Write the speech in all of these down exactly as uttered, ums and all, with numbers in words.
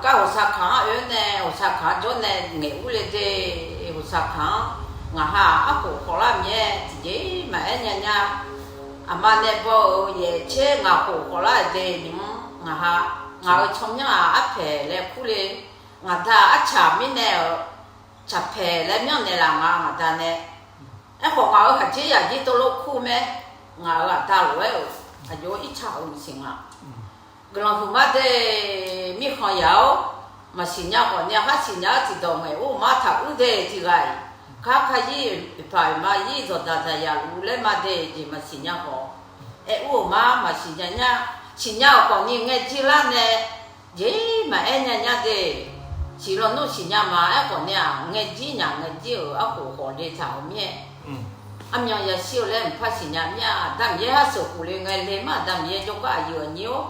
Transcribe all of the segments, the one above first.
Gar hoqsaqkaq-anr oe-awr nae, hoqsaqkaq-anr jawr nae ngaeq ur le de. Hoqsaqkaq-anr ngaq ha arkhof khawf lar mir-aer tiqjeq maqaer nya nya. Aqma nae baw-euq yaef caer ngaq khof khawf lar-euq de nymr ngaq ha, ngaq-euq tsawrmyanr-aq arpaeq laer kur le. Ngaq da arcaq mirnae-euq caqpaeq laer myanrnaeq laf nga ngaq da nae. Aerkhawf ngaq-euq khaqdzerzaq jir tov lof kur mae. Ngaq-euq aqda lof-aer-euq aqjox-aer ircaq-euq maqsiq nga. Guiqlanq huiqmar de, mirkhanq yaq-awr, maqsiq nya khawf ni khar siqnya-eu tiqdawq ngaeq ur mar taq ur de tiq ghaq-iq. Kar ka ir oeqpaq oeqma ir zawqdaq daqyaq luf laer ma de jeq maqsiq nya khawf, aer ur-euq mar maqsiq nya nya. Siqnya-euq khawf ni ngaejir lar nae jeq maqaer nya nya de. Siq lawnmr siqnya ma aerkhawf ni-aq, ngaejir nyaf ngaejir-euq arkhof khawf le taq-euq mir-aer, armyan yashir-eu laer mqpar siqnya mir-a. Aqda Miqyaer harseuq khof le ngae le mar, Aqda Miqyaer jawrgar aqyuif aqnyir-or.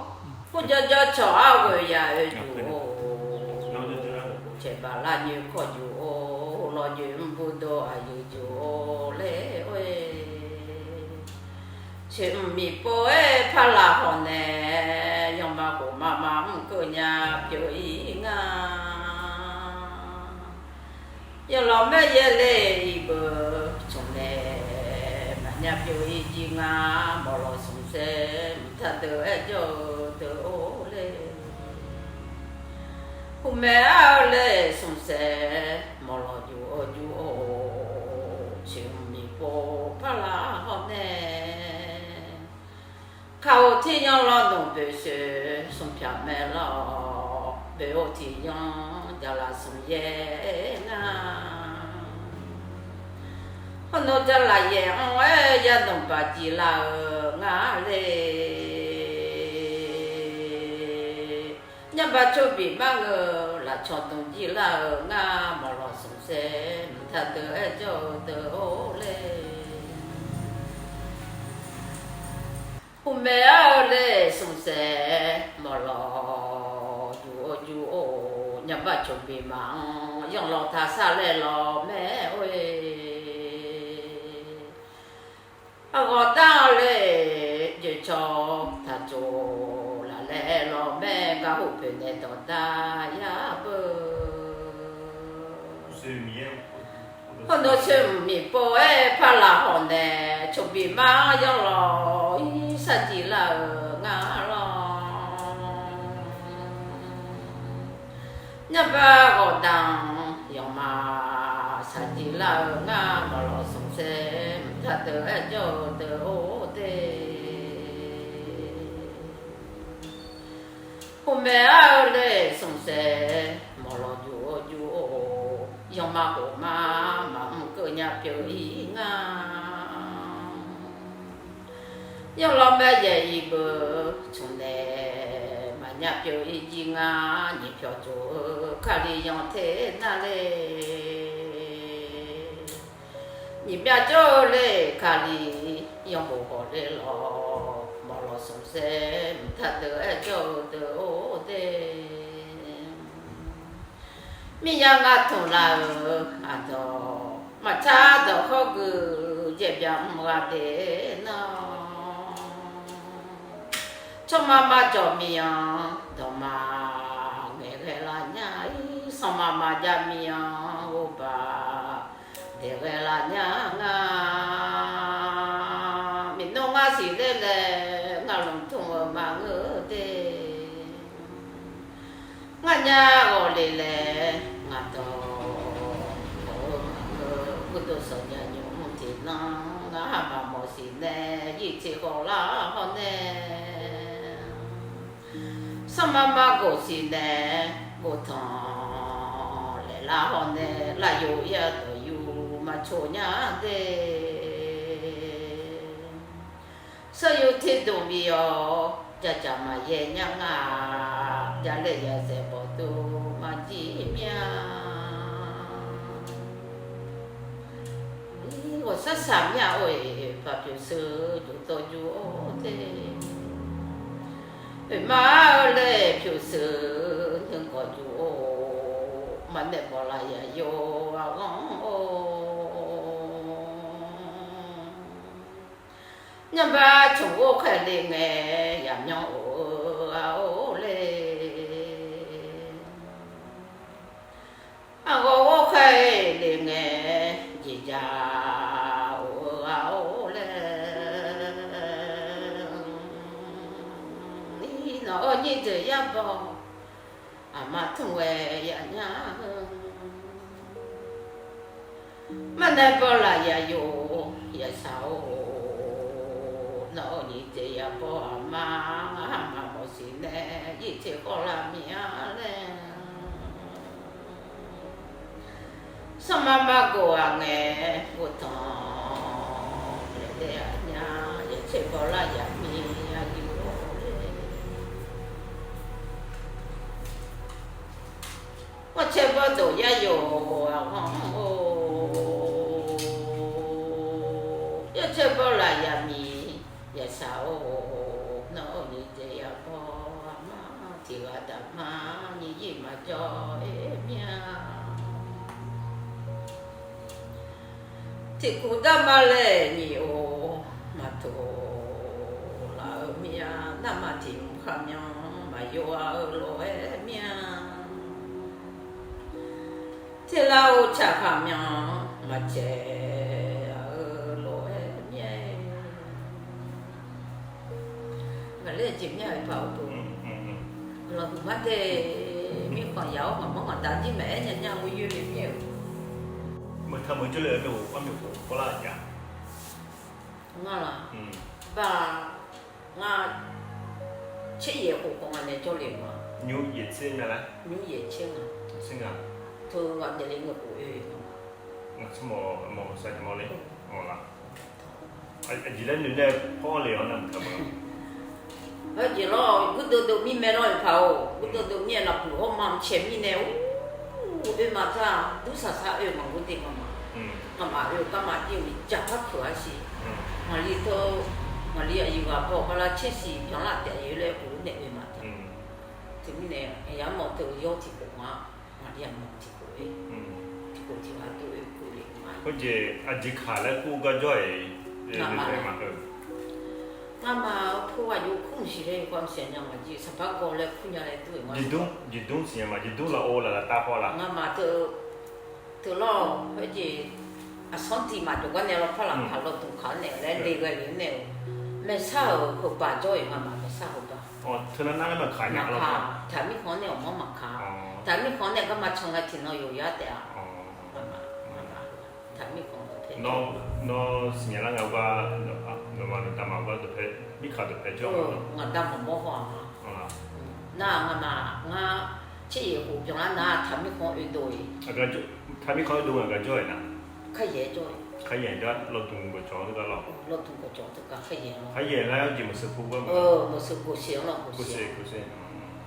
Khoerjawr jawr cawq-ar ghoeq yaq oe juq-or. Caeqbaq lar nyoe kawr juq-or, lawqjoeq mr burdov aqyuif juq-or laer or-e. Coeqmq miqpov-aer parlaq hawq nae, yanma khof ma ma mr keuv nya pyeuf-ir nga. Yanlawq maer yaer le iqbeuq tsmq nae, maqnya pyeuf-ir jir nga. Mawqlawq smq saer mqtaq deuq-aer jawr-eu deuq-or le. Hmqmaeq-ar-eu le smq saer mawqlawq juq-eu juq-or. Coeqmq miqpov parlaq hawq nae, kaq-euq tiqyan lawq nmq boeqsoeq smq pyaq mae lawq. Boeq-eu tiqyan jaqlaq smq yaer nga. Hawr nawr jaqlaq yaer anr-aer ya nmq baq jiq lar-eu nga le. Nymrba cobiq mar ngeur lafcawq dmq jir lar-eu ngar. Mawqlawq smq saer mqtaq deuq-aer jawr-eu deuq-or le. Hmqmaeq-ar-eu le smq saer mawqlawq juq-eu juq-or. Nymrba cobiq mar-anr yanlawq taqsar laer lawq maer or-e. Arghawq dar-eu le joeqcawq taqcoq laf laer lawq maer. Garhu poeqnaeq dawqdar yar beu. Hawr nawr coeqmq miqpov-aer parlaq hawq nae, cobiq mar-anr yanlawq ir sar jiq lar-euq ngar lawq. Nymrba ghawqdaq-anr yanqma saqjiq lar-euq ngar. Mawqlawq smq saer mqtaq deuq-aer jawr-eu deuq-or de. Hmqmaeq-ar-eu le smq saer mawqlawq juq-eu juq-or. Yanqma khof mar maqmr keuv nya pyeuf-ir nga. Yanlawq maer yaer iqbeuq tsmq nae, maqnya pyeuf-ir jir nga. Nyiq pyawq tsoq-eu Kali yanq ter nar le. Nyiq myav jawr-eu le Kali yanqbof hawq le lawq. Mawqlawq smq saer mqtaq deuq-aer jawr-eu deuq-or de. Miqyaer ngar tmq laf-euq aqdawq maqtsaq dawq hawr gui jaeq bya mr ghaq de nar. Tsawrma ma jawq miq-anr dawqma ngaeqghae lar nya-ir. Sanqma ma jav miq-anr ghovbaq daeqghae lar nya nga. Miqnor ngar siqler laer ngar lmqtmq-eu maqngeur de. Ngar nya ghawq le laer ngaq dawq mawf-eu maqngeur. Gurdov sawq nya nymr tiqnan ngar ha maqmawf siqnae yir tiq khawf lar hawr nae. Sanqma ma ghof siqnae ghovtanq laeq lar hawr nae, lafyov ir-a dawq yur maqcoq nya de. Sawr yur tiq dmq bif-awr jacaq maqyaer nya nga. Jalaer yadzaeq bawqdov maqjir mya. Ghawqshaq shaq mya or-e, paq pyeuf sheu jov dawr jur-or de. Oeqma-ar laer pyeuf sheu nuikawv jur-or, maqnaeq bawq laf yaf yawr-a ghanr-or. Nymrba tsmq ghov khaeq le ngae, yamyanr of-eu ghaq-or laer. Nawq-euq nyirdeuq yar baw, aqma tmr ghae yaf nya-eu. Marnae baw laf yaf yof, yaf shaq-or. Nawq-euq nyirdeuq yaf baw aqma, ngar maqmawf siq nae yirteq khawf lar mir-a laer. Sanrma mar gawq-aq ngae, ghovtanq laeq daef-a nya, yaf tser baw lar yaf mir-a gir-or. Ghanrcae bawrdof yar yof aqghanr-or, yar tser baw laf yaf miq yaf shaq-or. Nawq-euq nyirdeuq yaf baw aqma, tiq ghaq daqma nyiq yir maqjawr-aer mir-a. Tiq kuv darma laer nyiq-or, maqtof laf-eu mir-a. Narma tiq mq khaqmyan maqyov-a-eu lof-aer mir-a. Telar-or tsaq khaqmyan maqcaev-a-eu lof-aer mir-a. Ngaqler jeq mir-a paq-awr pov. Guiqlanq huiqma dae mirkhanq yaf-awr ngaqmanr ngaqda jir maqaer nya nya-eu yoerle mir-a. Meuq taq meuq jawrle-eu armyawf khof kawrlar-a jav. Ngar laq, ba, ngar tser yaeq khof khawf ngaq naeq jawrle-eu ma. Nymr yaeq tser nya laer. Nymr yaeq tser nga. Tser nga. Teu ngaq naeq le ngeur khof oe-eu ma. Ngaq tsawrmawq mawq sar tiq mawr le. Mawq laf. Aqjeq laer noeq nae pawr le-awr nar mq taq meuq. Heujeq lawr, gurdeuv deuv mir mae lawr-euq paq-or, gurdeuv deuv mir-aer lafbuq hawr ma mq caeq mirnae, or, oe ma taq, dursaq sar oe maqngeur de ngamaf. Ngamaf oe-eu garma jir-eu miqjaq par peuq-a siq. Ngaqli teu, ngaqli aqyuif ghaq baw bala tser siq byanlar taef-a laer khof nae oe ma taq. Teumirnae aqyamawf teu yawr tiqkhof nga, ngaqli aqmawf tiqkhof-aer, tiqkhof tiq ghaq dov oe khof le ma. Khoerjeq aqjeq kaq laer kur gar jawr-iq, ngamaf, ngamaf-eu pov ghaq jov kur mqsiq laer yawkawr mqsiq nya maqjir, sanqpaq gawv laer kur nya laer dur-eu ma. Jeqdmr siqnya ma, jeqdmr laf-or laf laf tav haw laf. Ngamaf teu Teu lawr, khoerjeq aqsanr tiq maqjawq gar nae lawr par laqkaq lawdmq kaq-anr naeq laer le ghae le-anr nae-euq maersar-euq heubaq jawr-iq ngamaf maersar heubaq. Teu nar nar laer maqkaq nya lawr. Taqmirkhanq-anr nae awqmanr maqkaq. Taqmirkhanq-anr nae garma can ngae tiqnan yawqyar taef-a. Taqmirkhanq dawqpae, nawr siqnya lar ngae gar, nawmaf nawqdamq maqgar dawqpae, mirkhanq dawqpae jawr-a. Ngaqda maqmawr haw-aq ma. Nar ngamaf ngar tser yaeq khof byanlar nar taqmirkhanq-anr oedov-iq. Taqmirkhanq-anr oedov-iq aqgar jawr-iq nar. Kharyaeq jawr-iq. Kharyaeq gar lawdmq gawqcawq-anr teugar lawr. Lawdmq gawqcawq teugar kharyaeq lawr. Kharyaeq lar jeq maqseuq pur gar ma. Maqseuq gawqseq-anr lawr gawqseq.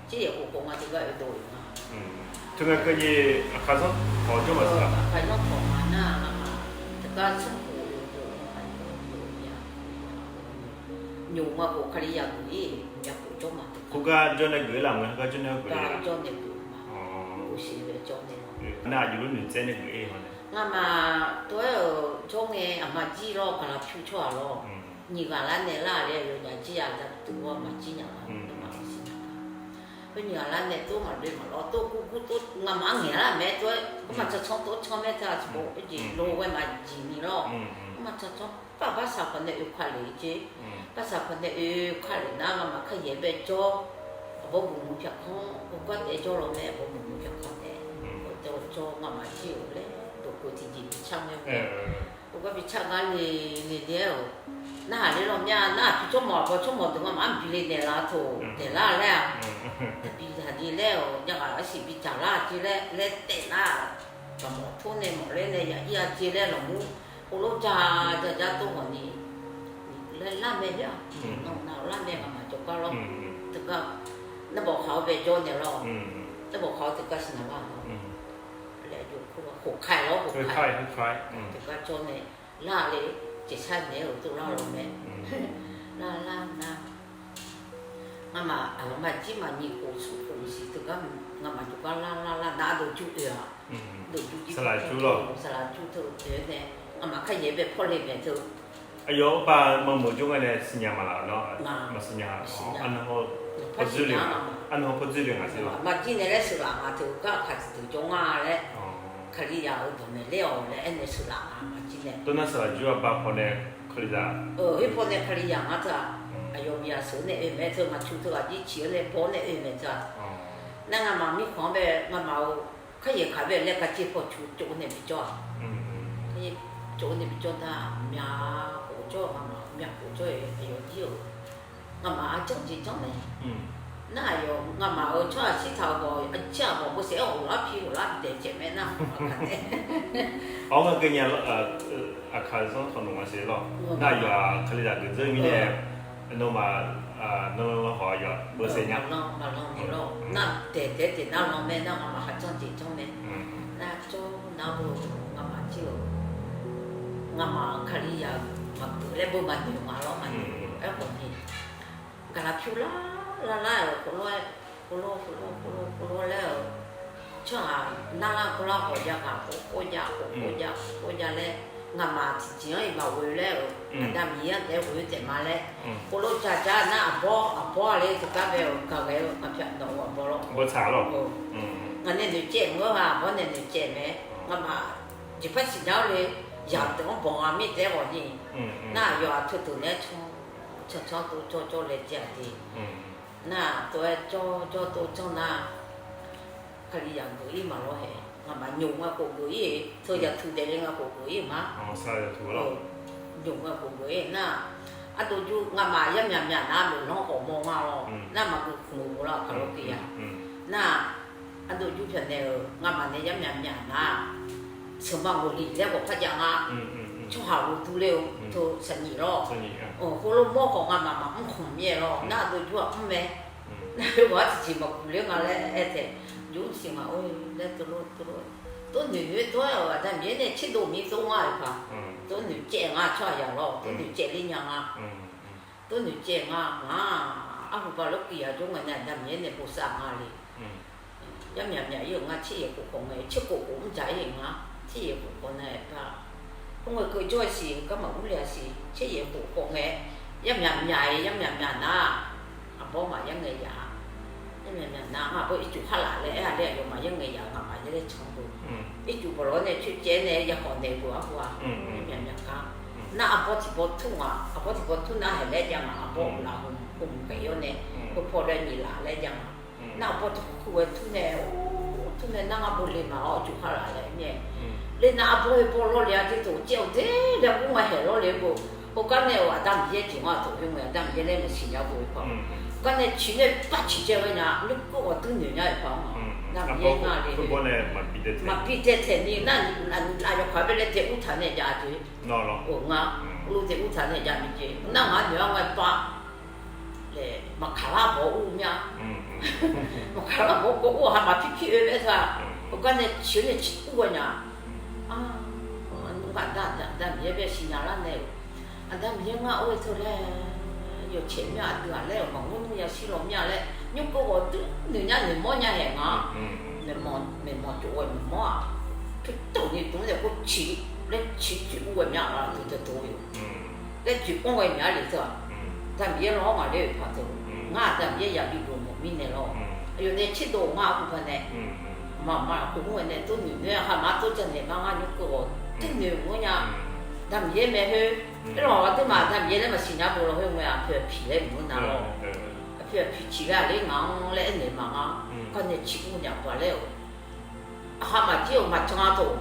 Tser yaeq khof khof nga teugar oedov-iq ma. Teu ngae keuvni aqkaqzanr tawq jawr maqsiq-a. Aqkaqzanr tawq ma nar ngamaf teugar smrkhof-eu nyoq nga khof Kalizaq geuf-ir, myavkhof jawr ma teugar. Khoergar jawr nae geuf-ir laf nga, khoergar jawr nae geuf-ir laf. Jawr nae geuf ma. Gawqseq-eu jawr nae. Nar aqjeq lor noeqtsaev nae geuf-ir haw nae. Ngamaf tov-aer-euq jawr ngae aqma jir lawr gaqlaq pyur tsawrhaq lawr. Nyiq ghaq lar nae lar laer yawnyaf jir-a, daqtuv-a maqjir nya-a. Ngamaf siq nya-a. Khoer nyiq ghaq lar nae tov maqloe maqlawr tov gurgur tov ngamaf-anr ngaeq lar mae tov-aer garma cancanr tov canr mae teu-aq tiqpov oerjeq lo ghae maqjeq ni lawr. Garma cancanr par barsaq pawnae oe kale jer. Barsaq pawnae oe kale nar ngamaf kharyaeq bae jawr. Aqbawr buqmuq pyaq kanr ghawrgar taef jawr law mae, aqbawr buqmuq pyaq kanr taef. Taef jawr ngamaf jir-euq laer dawqkeuv tiqjeq bi car ngae. Ghawrgar bi car gar le le le-aer-euq. Narhaq ler law mya, narhaq pyur tsawrmawq aqbawr tsawrmawq deuq ngamaf-anr bi le naeqlaf taq taef lar laer-aq. Bi taqdi laer-euq, jav ghaq arsiq bi dzaq lar jeq laer laer taef lar. Gaqmawf tor nae mawf laer nae yaq ir-a jeq laer lawqmur heulof ja ja ja tov hawq ni laer lar mae laer-aq. Nawq nav lar mae ngamaf jawrgar lawr. Teugar narbawq khaq-awr bae jawr naeq lawr. Narbawq khaq-awr teugar siqnya lar lawr. Laer jov kur khof kaq lawr khof kaq. Teugar jawr nae lar le, jeqsar naeq-aer-euq tov lar law mae. Lar lar nar ngamaf aqlawq maqjir maqnyiq khof smr khof maqsiq teugar ngamaf jawrgar lar lar lar nar dawqjur oe-aq. Dawqjur jir saqlaq jur teu oe nae ngamaf kharyaeq bae pawle mae teu. Aqyawf-anr ba maqmuiq jawr ngae nae siqnya maqlaf nawr maqsiqnya. Arnan hawr pawdzoer le nga siq lawr. Maqjir nae laer sheuqlaf nga teu gar aqkaq tiqdeuq jawr nga laer. Kalizaq-euq dawqmaeq ler-awq laer aernaeq sheuqlaf nga maqjir nae. Tov nar saqlaq jur-aq ba pawnae Kalizaq. Khoer pawnae Kalizaq nga teu-aq. Aqyawf miqyaq sheuq-eu nae oe mae teu, ngaqtsu teu ghaq jir ciq-eu nae baw-awr nae oe mae teu-aq. Nar ngamaf mirkhanq-anr bae ngamaf-euq kharyaeq kaq bae laer kavciv paw cu cov nae bijawr-aq. Kharyaeq cov nae bijawr nar mya khof jawr-eu, ngamaf mya khof jawr-eu aqyawf jir-euq. Ngamaf arjanr jeq janr mae. Nar aqyawf ngamaf-euq tsawrhaq shirtaq-euq khawf, arjanr-aq khawf beusaef-aer ghoflar pi ghoflar daeq caev mae nar. Awr, ngar geunya, aqkaq zanr tawq nmq-a siq lawr. Nar aqyawf-aq Kalizaq geuqdzeur mirnae, nawmaf, nawlan lan khawf aqyawf beusaef nya. Maqlan maqlan naeq lawr. Nar daeq daeq daeq nar lan mae nar, ngamaf arjanr jeq janr mae. Nar jawr nar-eu ngamaf jir-euq, ngamaf Kalizaq maqgeuf laer beu maqnoeq nga lawr, maqnoeq. Aerkhawf ni gaqlaq pyur lar lar lar-euq khoerlof-aer, khoerlof khoerlof khoerlof khoerlof laer-euq, tsawrhaq narlar gawrlar khawf jav ghaq khof khof jav khof khof jav khof khof jav laer, ngamaf tiqjeq-anr iq maqghoe laer-euq, Aqda Miqyaer-anr taef-aer ghoe taef ma laer, khoerlof ja ja nar aqbawr aqbawr-a le teugar bae-euq gaq ghae-eu aqpyaq dawq-eu aqbawr lawr. Ngaq nae noeqcaev mr-eu ha, aqbawr nae noeqcaev mae. Ngamaf jeqpar siqnya-awr le, yaq deuq-anr bawq nga mir taef-aer ghawq ni. Nar aqyawf-aq teu deuq nae-aer can can can tov jawr jawr laejae-aq de. Nar tov-aer jawr jawr tov janr nar, Kalizaq geuf-ir maqlawr hae, ngamaf nyoq ngae khof geuf-ir-eq, teu yaqtuq daefle ngae khof geuf-ir-euq ma. Nyoq ngae khof geuf-ir nar, ardov jur ngamaf yar myaq myaq nar loeqlanr khawf mawr nga lawr. Nar maqgeuf khmq-eu lar kaqlawr keuvya. Nar ardov jur pyaq naeq-euq ngamaf nae yar myaq myaq nar, seuqma ghofliq laer khawf par jav nga. Tsawrhaq ghofdur le-eu teu saqnyiq lawr. Khoerlof mawr khawf ngamaf maqmr khmq mir-aer lawr. Nar ardov jur-aq mr mae. Nar khoerghaq-anr tiqjeq maqguq ler nga laer aer taef. Jov mr siq ngaq-or laer teulof teulof, tov noeq noeq-aer dawr-aer-euq Aqda Miqyaer nae tserdov mir dov nga-euq paq. Tov noeqcaev nga tsawrhaq yaq lawr, tov noeqcaev ler nya nga. Tov noeqcaev nga ngaq, arhu ba lawr kiv yaq jawr ngae nae Aqda Miqyaer nae bosav nga le. Yar myaq myaq-ir-euq ngar tser yaeq khof khawf ngae, tser khof khof mr dzaq-ir-euq ngar, tser yaeq khof khawf nae par, khoerngae keuv jawr-aer siq, gar maqur le-a siq, tser yaeq khof khawf ngae, yar myaq myaq-iq yar myaq myaq nar, aqbawr maqyar ngae yaq-a. Yar myaq myaq nar ngar aqbawr ircuf khar laf laer aer-a laer aqyawf maqyar ngae yaq ngaq maqya laer can dov. Ircuf bawq lawr nae coer caev-aer nae ya khawf naeq dov arhu-a. Yar myaq myaq gar nar aqbawr tiq bawr tur ngaq, aqbawr tiq bawr tur nar haeq laer jav ngaq, aqbawr uqlaf hmq khaeq-awr nae, heupaw laer nyiq laf laer jav ngaq. Nar aqbawr tiq khoer ghae tur nae, or tur nae nar ngar bawle ma-awr ircuf khar laf laer mir-aer, ler nar aqbawr heu bawr lawrle-a jeq tof caev-awq de laer gur ngae haeq lawrle-eu bo. Khoergar nae-euq Aqda Miqyaer jeq ngar tof khoer ngae Aqda Miqyaer laer maqsiq nya bo-e paq. Khoergar nae ciq nae par ciq caev ghae nya, nymr keuv ghawq dur noeq nya-euq paq ma. Aqda Miqyaer ngar le, maqbi dae taeq ni nar, laf yawkaq bae laer dae ur taq nae jav jeq. Ngar, ur dae ur taq nae jav mir jeq. Nar ngaq noeq-anr ngae pav laer maqkaq lar bawq ur mir-a. Maqkaq lar bawq kawv ur-awq ha maqpir pir oe laer teu-aq. Khoergar nae ciq-eu nae ciq ur ghae nya. Ngar Aqda, Aqda Miqyaer bae siqnya lar nae-euq, Aqda Miqyaer ngar or-e teu laer, yawqcaeq mir-a aqdui-aq laer-euq maqngeur nmr yashir law mir-a laer nymr keuv ghawq dur noeq nya noeqmawr nya haeq nga. Maeqmawq, maeqmawq cov ghae maeqmawr-aq, tawrtawq ni dmr nae kov ciq laer ciq ciq ur ghae mir-a aqdui teu dov-eu laer jeq anr ghae mir-a le teu-aq. Aqda Miqyaer lawr ngaq laer-euq paq teu, ngar Aqda Miqyaer yabi dov mawf mirnae lawr. Aqyawf nae tserdov ngar aqhu paq nae, maqma lafkhoer mr-aer nae tov noeq noeq-aer khar ma tov janaeq gar ngar nymr keuv ghawq dur noeq mawr nya. Aqda Miqyaer mae khoer, aerlawq aqduimaf Aqda Miqyaer laer maqsiq nya bo lawr khoer ngae aqpoeq aqpiq laer mq-anr na lawr. Aqpoeq aqpiq ciq ghae-aq ler ngaq-anr laer aernaeq maqnga. Gar nae ciq ur nya baq laer-euq, aqha maqjir-euq maqjan-a tawq.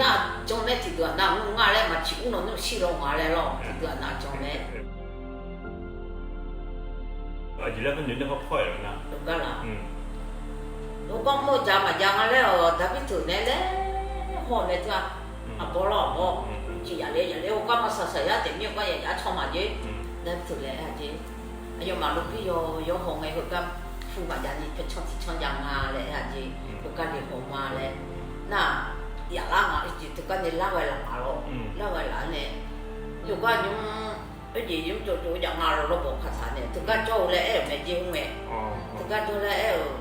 Nar jan mae tiqdeuq-aq nav mr nga laer maqciq ur lawnmr shir law nga laer lawr tiqdeuq-aq nav jan mae. Aqjeq laer par noeq nae hawr pawr-aer-euq nar, gar laq, heugar mr-eu jaq maqjav nga laer-euq daqbir teuq nae laer haw nae teu-a. Aqbawr lawr aqbawr, ciq yaf le yaf le heugar maqsaq saqyar taef mir-eu gar yaf yaf-aer can maqjeq. Daqbir teuq laer aer-a jeq. Aqyawfmaf lofbir yaw yawhaw ngae heugar pu maqjav ni paecan tiqcan jav nga laer aer-a jeq. Heugar le haw ma laer. Nar, yaf lar nga jeq teugar nae lar ghae laf nga lawr. Lar ghae laf-anr nae, yawgar nymr, oerjeq nymr cawv cawv-aer jav nga lawr lawrbawq kaqtaq nae teugar jawr-eu laer aer-euq mae jeq-anr ngae. Teugar jawr laer aer-euq,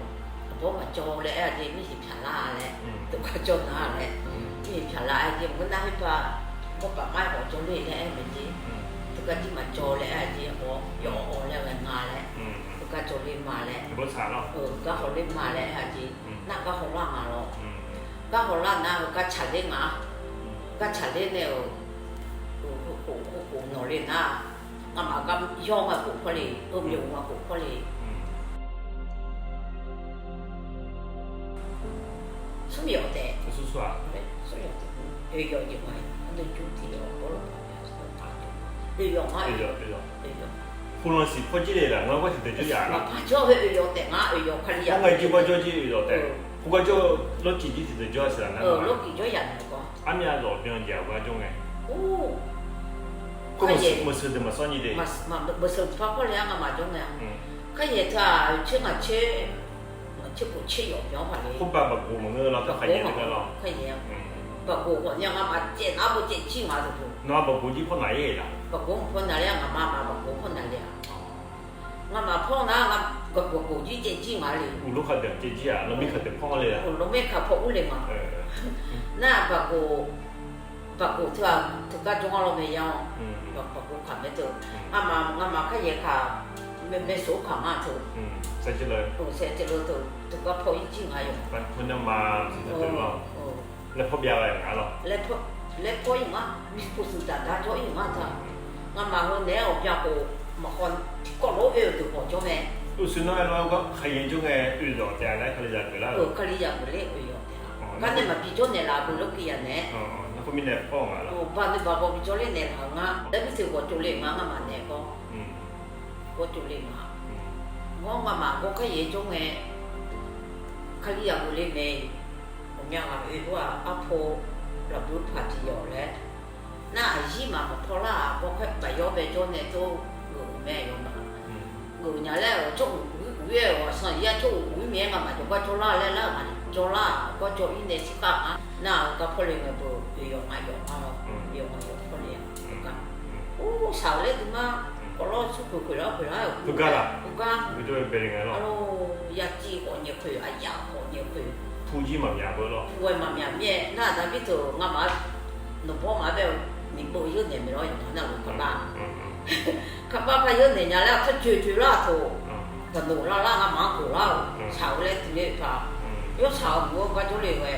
aqbawr maqjawr laer aer-a jeq mirhiq pyaq lar laer. Teugar jawr nar laer, mirhiq pyaq lar aer jeq maqngeur nar khoer par, bawrbaq mar-aer khawf jawr ler laer aer-eu mae jeq. Teugar jir maqjawr laer aer-a jeq aqbawr yawf-awq laer ghae nga laer. Teugar jawr ler ma laer, gar haw ler ma laer aer-a jeq. Nar gar haw lar nga lawr. Gar haw lar nar heugar tsaqler nga. Gar tsaqler nae-euq, khof khof nawq le nar, Ngamaf gar yawr nga khof pawr le, eumyawf nga khof pawr le. Smr yawf taef. Oe yawf jeq ma, ardov jur tiq yawf, oe yawf nga, oe yawf, oe yawf. Pu lan siq pawr jir le laf, ngar gar tiqdeuq jawr yaf laf. Maqpar jawr-eu oe yawf taef nga, oe yawf Kalizaq. Ngar jir gar jawr jir oe yawf taef. Pu gar jawr, lawrcif jir tiqdeuq jawr-a siq laf nar. Lawrcif jawr yaf naeq gar. Armyav lawq byan jeq-aq gar jawr ngae. Maqseuq deuq maqsawr nyi de. Maqseuq par pawr le-a ngamaf jawr ngae-a. Kharyaeq teu-aq, oeq tser ngaq tser, ngaq tser khof tser yawf byan paq le. Khoerbav baqgoq maqngeur lar, kharyaeq teu gar lawr. Kharyaeq-a. Baqgoq khawf nya ngamaf caev nar bo caev jir nga deuq. Nawr baqgoq jir pawr naq-ir laf. Baqgoq pawr naq le-a, ngaqma maf baqgoq pawr naq le-a. Ngamaf pawr nar, baqgoq jir caev jir nga le. Uqlof kaq deuq caev jir-aq, lawmir kaq deuq pawr le-a. Uqlof mir kaq pawr ur le nga. Nar baqgoq, baqgoq teu-aq teugar jawr nga lawr mae ya-awr. Baqgoq kaq mae teu. Ngamaf, ngamaf kharyaeq kaq, maeqsawq kaq nga teu. Saevdzeurleu teu, teugar pawr-ir jir nga yawq. Laer pawr byav-a nga lawr. Laer pawr-ir nga, bi puq suq daqdar jawr-ir nga ta. Ngamaf heu naeq-aer ghawqbya khof, maqkhawf tiqkawv lof oe-euq deuq khawf jawr mae. Uqshoe nawr aer lar gar kharyaeq jawr ngae oe yawf taef-a laer Kalizaq geuf lar-euq. Kalizaq geuf ler oe yawf taef-a. Gar nae maqbi jawr naeqlaf-eu lof Kalizaq nae. Nar khoermirnae pawr-eu nga lawr. Baq noeq baq baw bi jawr ler naeqlaf-eu nga. Laer bi teu ghawqtsov le nga ngamaf naeq gar. Ghawqtsov le nga. Ngar ngamaf gar kharyaeq jawr ngae, Kalizaq geuf le mae. Ghawqmya ghaq oe-eu-aq arpaw lafbui paq tiq yawf laer. Nar aqyir maf maqpawr lar-aq, bawrkhaer baqyawr bae jawr nae tov geuf-euq mae yawf ma. Geuf nya laer-euq tsawr uq uir-aer-euq aqsan yar tsawr uq uir mir-aer ngamaf jawrgar jawrlar laer lar-euq ma. Jawrlar-aq, gar jawr-ir nae shirkav-a. Nar-euq gar pawr le ngae beu, oe yawf nga yawf nga lawr. Oe yawf nga yawf pawr le-a. Or, shaq-euq laer dui ma. Kawvlawr smr khoeq khoeq lar khoeq lar-euq gar. Arlawr, yaciv khawf nyaef khoeq, aqyaf khawf nyaef khoeq. Pu jir maqmyaq beu lawr. Pu-aer maqmyaq mir-aer nar-aq, daqbir teu ngamaf-a, nawqbawr maqaer bae-eu miqbeuv yeur naeq maeq lawr yawqha nar-euq kaqbar. Kaqbar par yeur naeq nya laer-aq, tawrjoeq joeq lar-aq teu. Gaqnoq lar lar ngamaf-anr khof lar-euq shaq-eu laer dui ler-eu par. Yawshaq-euq mq-eu gar jawr le-eu ghae.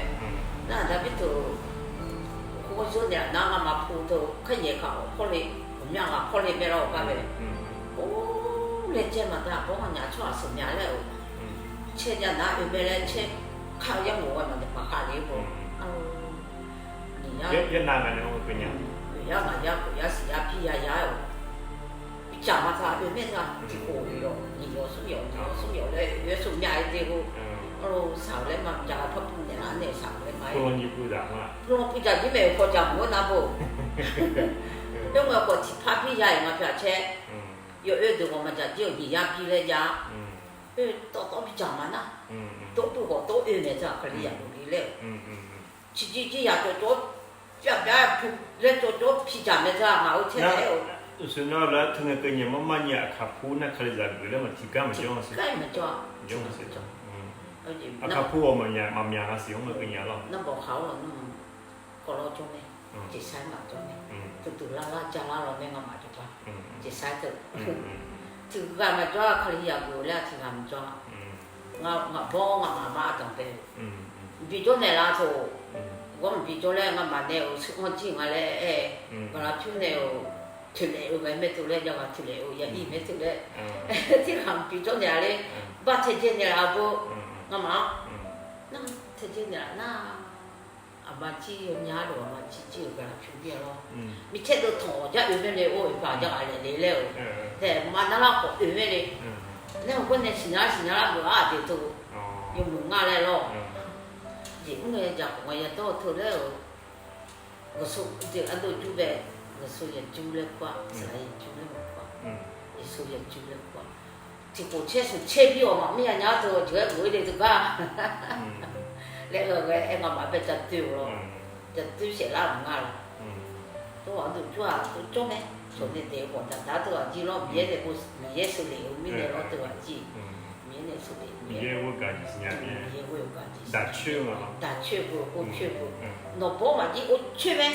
Nar-aq, daqbir teu khoer yeur naeq-aq nar, ngamaf pu teu kharyaeq kaq-awr pawr le, ghawqmya ghaq pawr le bae lar-euq gar bae. Or, laejae maqda bawr nya tsawrhaq sheuq mya laer-euq. Caer jav nar oe mae laer caer kar-eu yar mof ghae maqda paq khav le-eu. Nyiq yar, yar nav mae nae-a, oe yar ngaq yar khof yar siq yar pir yar yar-euq. Bi caq ma ta oe mae ta tiqkhof oe yawf nyiq yawf smr yawf nyiq yawf smr yawf laer oe yawf smr mya-aer de-eu. Arlawr, shaq-euq laer ma bi caq-a, par pu naeq lar nae shaq-euq laer ma-aer. Pu lan puv dzaq jir mae-euq paw jaq mq-eu nar bo. Yawr ngae khawf tiqpar pir ya-iq ma pyaq caer. Yawf oe deuq ghawq maqdzaq jir-euq nyiq yar pir laer jav. Oe tawv tawv bi caq ma nar. Tov puv khawf tov oe naeq ta Kalizaq dovle laer-euq. Ciqjir jir yaq cawv cawv-awr pyavpyav-aer pu laer cawv cawv-awr pi dzaq mae ta ngaq-euq taer taef-aer-euq. Uqshoe nar laer teu ngae keuvnyaeq mar mar nyi aqkaq pu nar Kalizaq geuf laer maq tiqgar maqjawr-a siq. Tiqgar maqjawr-a. Aqkaq pu-awq maqmyaq nga siq-anr ngae keuvnyaeq lawr. Narbawq khaq-awr lawq nar, kawvlawr jawr mae. Jeqsar maqjawr mae. Teuduq lar lar ja lar lawr mae ngamaf jawrgar. Jeqsar teu. Tiqghaq maqjawr-a, Kalizaq geuf laer-a tiqghaq maqjawr-a. Ngaq bawr ngaq maqma danqbae-eu. Mqbi jawr naeqlaf teu. Gawr mqbi jawr laer ngamaf nae-euq shir-anr jir nga laer aer. Gaqlaq pyur nae-euq toeqlaef-eu mae teu laer jav ghaq toeqlaef-eu ya ir mae teu laer. Tiqghaq mqbi jawr naeq-a ler. Bar taedzae naeqlaf-eu beu. Ngamaf-anr nar taedzae naeqlaf nar. Aqma jir yawnya lof aqma jir jir-euq gaqlaq pyur jir-a lawr. Micaer deuv tanq-awq jar oe mae le or, oeqpaq jar ghaq laef le laer-euq. Taef ma nar lar khawf oe mae le. Nae hawgawr nae siqnya lar siqnya lar geuf-ar aqjeq teu. Yawmuiq ngar laer lawr. Jeq mr ngae jaq khawf ngae yadawr-eu teu laer-euq. Ngaqsur jeq ardov jur bae, ngaqsur yajur laer kur-a, saqlaq yajur laer maqkur-a. Yeqsur yajur laer kur-a. Tiqkhof caer smq caer bir-awq maqmr ya nya-ar teu jeuq-aer geuf-ir le teu gar laer ghae ghae aer ngamaf bae ja doe-euq lawr. Ja doe saef lar-euq ngar lawr. Tov ardov jur-aq tov jawr mae. Sawq nae daef-eu khawf daqdaq teu ghaq jir lawr, Miqyaer nae, Miqyaer sheuqlef-eu mirnae lawr teu ghaq jir. Miqyaer nae sheuqlef, Miqyaer ghoer gaq jeq siqnya, Miqyaer ghoer gaq jeq siqnya, daq coer-eu, daq coer-eu, ghoer coer-eu. Nawqbawr maqjir or coer mae.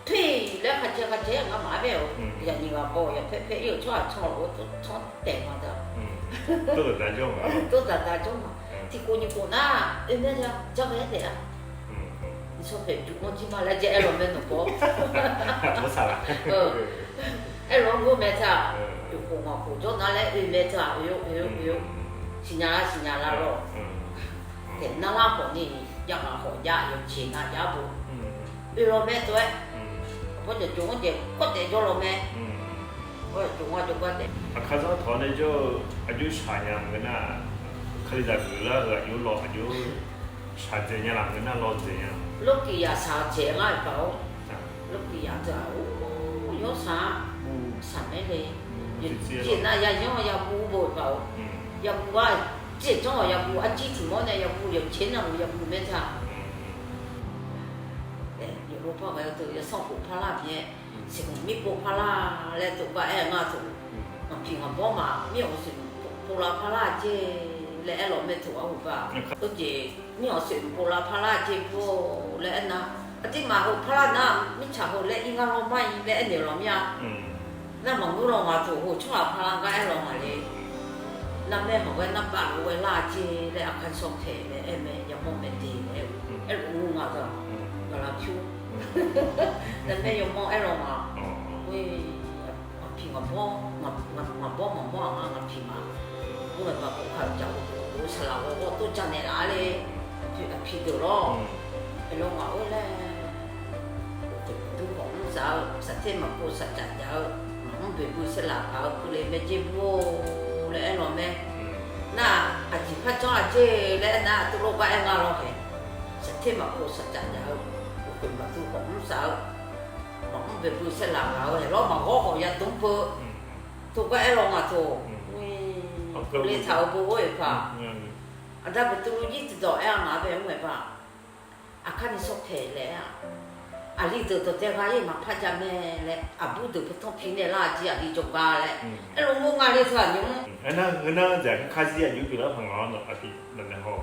Toer laer kharjae kharjae-aer ngamaf-aer bae-euq. Yaqnyiq ghaq baw-awq, yaqpaer paer ir-euq tsawrhaq can-awq-eu tsanr taef ma da. Tov daqda jawr ma. Tov daqda jawr ma. Tiqkhof nyiq khof nar oe mae ja, jar ghae-aer taef-a. Nishawr paeq juq-anr jir ma laer jav-aer lawq mae nawqbawr. Mawrsaq laf. Aerlof-aer gor mae teu-aq, yawqkhof ngaqkhof jawr nar laer oe mae teu-aq, oe-or oe-or oe-or, siqnya lar siqnya lar lawr. Taef narlar khawf ni, jav ghaq khawf jav, yawqjeq nav jav bo. Oe law mae teu-aer, aqbawr jawqjawq-anr jeq kawr taef jawr law mae. Aqbawr jawqjawq-anr jawrgar taef. Aqkar zanr tawq nae jawr-eu aqjox shaq nya maqngeur nar, Kalizaq geuflar-eu aqjox law aqjox shaqdzaeq nya laf ngeur nar law dzaeq nya. Lawrkiq yaq shaq dzaeq ngar-euq paq-or. Lawrkiq yaq teu-aq, or, yawshaq-a. Shaqmaer le. Yawqjeq nav yayanr-eu yaguv bo-euq paq-or. Yaguv-a, jeq janr-awq yaguv, arjir tiq mawr nae yaguv, yawqjeq navluf yaguv mae teu-aq. Yawqlo par ghae-eu teu yawsanr khof parlar byae, siqkhanq mirpov parlar laer tov gar aer-eu ngar teu. Ngaqpiq ngaqbawr maqmir-awq, awqsoeq povlav parlar jer laer aer lawq mae teu-aq, uqba. Aqjeq mir-awq, awqsoeq povlav parlar jer bur-or laer aernar, aqduimaf heu parlar nar mirtsaq heu laer ir ngar lawr mar-ir laer aernaeq lawq mir-a. Nar maqngeur lawq ngaq teu heu tsawrhaq parlar gar aer lawq ngaq le. Narmaer hawq ghae narbav lof ghae lar jer laer Aqkar sawr taeq laer aer mae, yamawr mae de laer aer-eu. Aerlof-aer ngar teu-aq, gaqlaq pyur. Narmaer yawmawr aer lawq ngaq. Ngaqpiq ngaqbawr, ngaqbawr maqmawr-aq ngar ngaqpiq ma. Mr-aer baq kawvka-eu jaq-eu saqlaq ghawrghawr tov janaeq laf-a le. Aqpiq deuq lawr. Aerlof ngaq-or laer, dur khawf mr saf-eu, saqter maqpov saqcaf jaf-eu, maqmr boeqbui saerlaf gaq-eu keuvle mae jer bur-or laer aer lawq mae. Nar-aq, aqjeq par janr-a jer laer aernar, aqtuvlof gar aer ngar lawr hae. Saqter maqpov saqcaf jaf-eu, uqkhoeq maqdur khawf mr saf-eu, maqmr boeqbui saerlaf gaq-eu hae lawr, maqghawr khawf yadmr beu. Tov gar aer lawq ngaq teu. Keuvle taq-eu beu ghoer-euq paq. Aqda Beqtuvluv jir tiqdawq aer-a ngaq bae mr-aer baq. Aqkar ni sawr taeq laer-aq, aqli deuq dawqdae gha-ir maqpar jav mae laer, aqbur deuq patanr pi naeq lar-a jer aqli jawrgar laer. Aerlof ngar le teu-aq nymr. Aernar ngeur nar dzaq kakar zir aqjox pyeuflar paq ngaq-awr nawq aqpiq maqnaeq haw.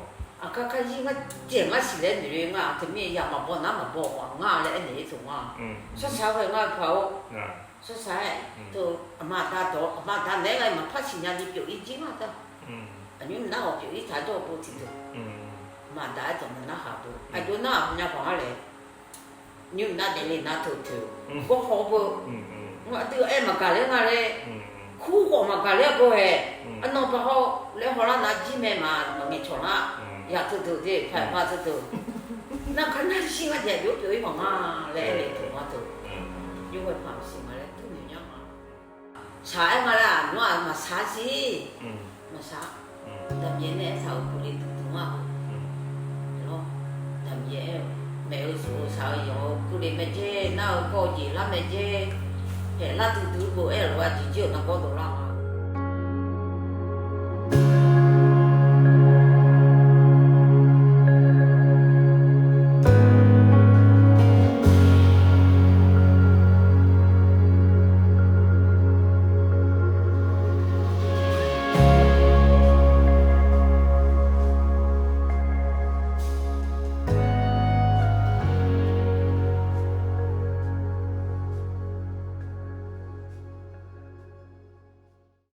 Aqkar kar zir ngar jaeq ngar siqlaer noeq le ngar, teumirnae yaq maqbaw nar maqbaw khawf ngar laer aernaeq-ir teu ngar. Shawrshaq-aer ghae ngar paq-or. Shawrshaq-aer teu, aqma aqda dawq, aqma aqda naeq-aer ghae maqpar siqnya ni pyeuf-ir jir ngar teu. Aqnymr nar ghawq pyeuf-ir taq jawr-eu beu tiqdeuq. Aqma aqda-aer dawq maqnar haq beu. Aqjox nar aqmyan paq ngar laer. Nymr nar daefle nar teu teu. Gawrhaw beu. Aqdui-aer maqgaq ler nga laer. Kur khawf maqgaq ler-a beu hae. Arnan ba haw laer hawlar nar jir mae ma maqngaeq cawq lar. Yaq teu deuq de, paq ma teu deuq. Nar kar nar shir ngar jaeq byov pyeuf-ir mawf nga laer aer naeq teu ma teu. Yawghae paq maqsiq ma laer dur noeq nya ma. Shaq-aer nga laer aqnymr-aq maqshaq siq. Maqshaq. Daqmyaeq nae aertaq-euq keuvle duidui-a. Daqmyaeq aer-eu, maeq-eu zuf-eu shaq-eu yawq-eu keuvle mae jer, nar-eu kawv jeq lar mae jer. Haeq lar duidui-eu beu aer-euq lof-aer aqjeq jir-euq nargawr dawqlar nga.